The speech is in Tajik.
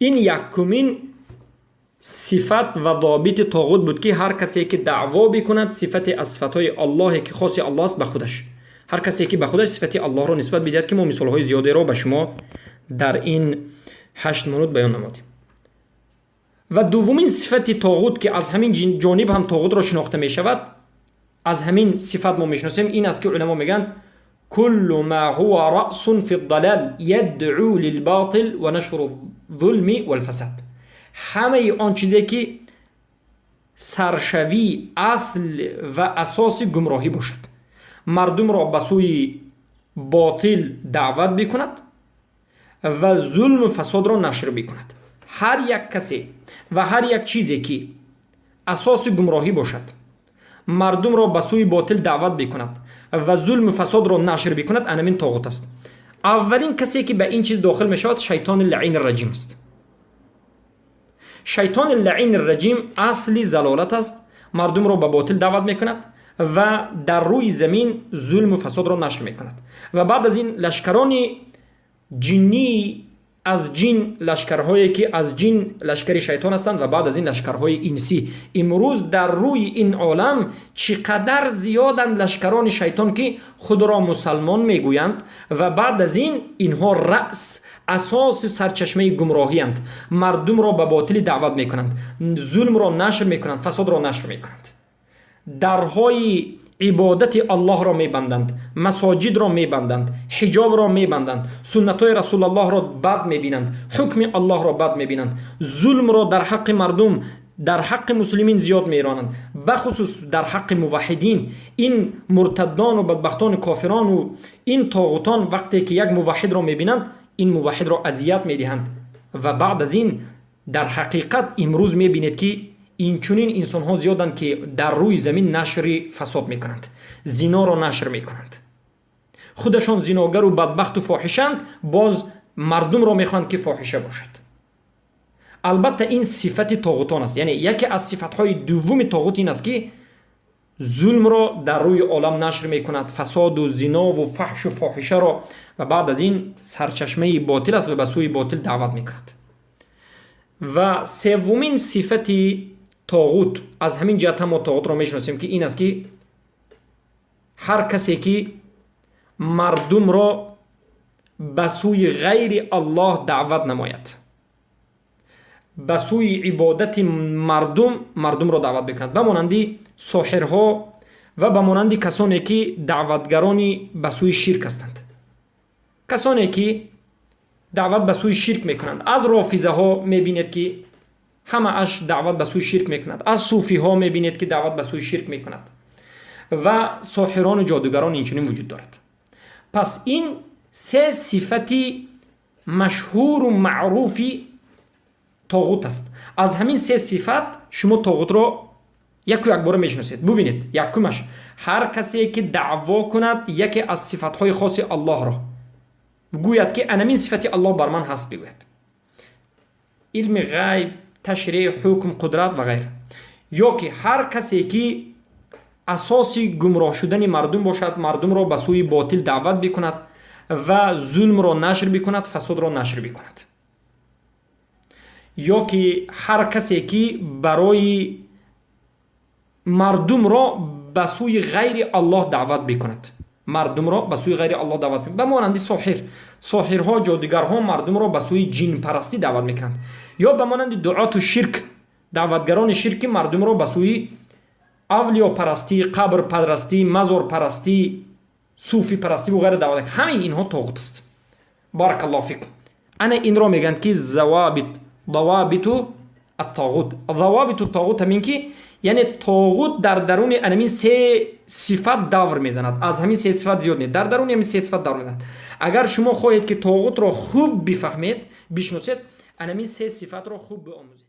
Ин якумин сифат ва добити тоғут буд, ки ҳар касе ки даъво бикунад сифате аз сифатҳои Аллоҳе, ки хоси Аллоҳ аст, ба худаш, ҳар касе ки ба худаш сифати Аллоҳро нисбат бидиҳад, ки мо мисолҳои зиёдеро ба шумо дар ин 8 минут баён намудем. Ва дуввумин сифати тоғут, ки аз ҳамин ҷониб ҳам тоғутро шинохта мешавад, аз ҳамин сифат мо мешиносем, ин аст, ки уламо мегӯянд: كل ما هو رأس في الضلال يدعو للباطل ونشر الظلم والفساد. Ҳамаи он чизе ки саршавӣ, асл ва асоси гумроҳӣ бошад, мардумро ба сӯи ботил даъват бикунад ва зулму фасодро нашр бикунад. Ҳар як касе ва ҳар як чизе ки асоси гумроҳӣ бошад, мардумро ба сӯи ботил даъват бикунад ва зулму фасодро нашр бикунад, анамин тоғут аст. Аввалин касе ки ба ин чиз дохил мешавад, шайтони лаъини раҷим аст. Шайтони лаъини раҷим асли залолат аст, мардумро ба ботил даъват мекунад ва дар рӯи замин зулму фасодро нашр мекунад. Ва баъд аз ин лашкарони ҷиннии аз ҷин, лашкарҳое ки аз ҷин лашкари шайтон ҳастанд, ва баъд аз ин лашкарҳои инсӣ. Имрӯз дар рӯи ин олам чӣ қадар зиёданд лашкарони шайтон, ки худро мусалмон мегӯянд, ва баъд аз ин инҳо раъс, асоси сарчашмаи гумроҳиянд, мардумро ба ботилӣ даъват мекунанд, зулмро нашр мекунанд, фасодро нашр мекунанд, дарҳои ибодати Аллоҳро мебанданд, масоҷидро мебанданд, ҳиҷобро мебанданд, суннатҳои Расулаллоҳро бад мебинанд, ҳукми Аллоҳро бад мебинанд, зулмро дар ҳаққи мардум, дар ҳаққи муслимин зиёд меронанд, бахусус дар ҳаққи муваҳҳидин. Ин муртаддону бадбахтони кофирону ин тоғутон вақте ки як муваҳҳидро мебинанд, ин муваҳҳидро азият медиҳанд. Ва баъд аз ин дар ҳақиқат имрӯз мебинед, ки инчунин инсонҳо зиёданд, ки дар рӯи замин нашри фасод мекунанд, зиноро нашр мекунанд. Худашон зиногару бадбахту фоҳишанд, боз мардумро мехоҳанд, ки фоҳиша бошад. Албатта, ин сифати тоғутон аст. Яъне яке аз сифатҳои дуввуми тоғут ин аст, ки зулмро дар рӯи олам нашр мекунад, фасоду зинову фаҳшу фоҳишаро, ва баъд аз ин сарчашмаи ботил аст ва ба сӯи ботил даъват мекунад. Ва севумин сифати тоғут, аз ҳамин ҷиҳат ҳам мо тоғутро мешиносем, ки ин аст, ки ҳар касе ки мардумро ба сӯи ғайри Аллоҳ даъват намояд, ба сӯи ибодати мардум мардумро даъват мекунад, ба монанди соҳирҳо ва ба монанди касоне ки даъватгарони ба сӯи ширк ҳастанд, касоне ки даъват ба сӯи ширк мекунанд. Аз рофизаҳо мебинед, ки ҳамааш даъват ба сӯи ширк мекунад, аз суфиҳо мебинед, ки даъват ба сӯи ширк мекунад, ва соҳирону ҷодугарон инчунин вуҷуд дорад. Пас ин се сифати машҳуру маъруфи тоғут аст. Аз ҳамин се сифат шумо тоғутро яку якбора мешиносед. Бубинед: якумаш, ҳар касе ки даъво кунад яке аз сифатҳои хоси Аллоҳро, гӯяд, ки анамин сифати Аллоҳ бар ман ҳаст, бигӯяд, илми ғайб, ташреъ, ҳукм, қудрат ва ғайра, ё ки ҳар касе ки асоси гумроҳ шудани мардум бошад, мардумро ба сӯи ботил даъват бикунад ва зулмро нашр бикунад, фасодро нашр бикунад, ё ки ҳар касе ки барои мардумро ба сӯи ғайри Аллоҳ даъват бикунад, мардумро ба сӯи ғайри Аллоҳ даъват, ба монанди соҳир, соҳирҳо, ҷодугарҳо мардумро ба сӯи ҷинпарастӣ даъват мекунанд, ё ба монанди дуоту ширк, даъватгарони ширк, ки мардумро ба сӯи авлиёпарастӣ, қабрпарастӣ, мазорпарастӣ, суфипарастӣ ва ғайра даъват. Ҳамаи инҳо тоғут аст. بارك الله فيكم. Ана инро мегӯянд, ки завабит, ضوابط الطاغوت. ضوابط الطاغوت ҳамин ки, яъне тоғут дар даруни анамин се сифат давр мезанад. Аз ҳамин се сифат зиёд не, дар даруни ҳамин се сифат давр мезанад. Агар шумо хоҳед, ки тоғутро хуб бифаҳмед, бишносед, анамин се сифатро хуб биомӯзед.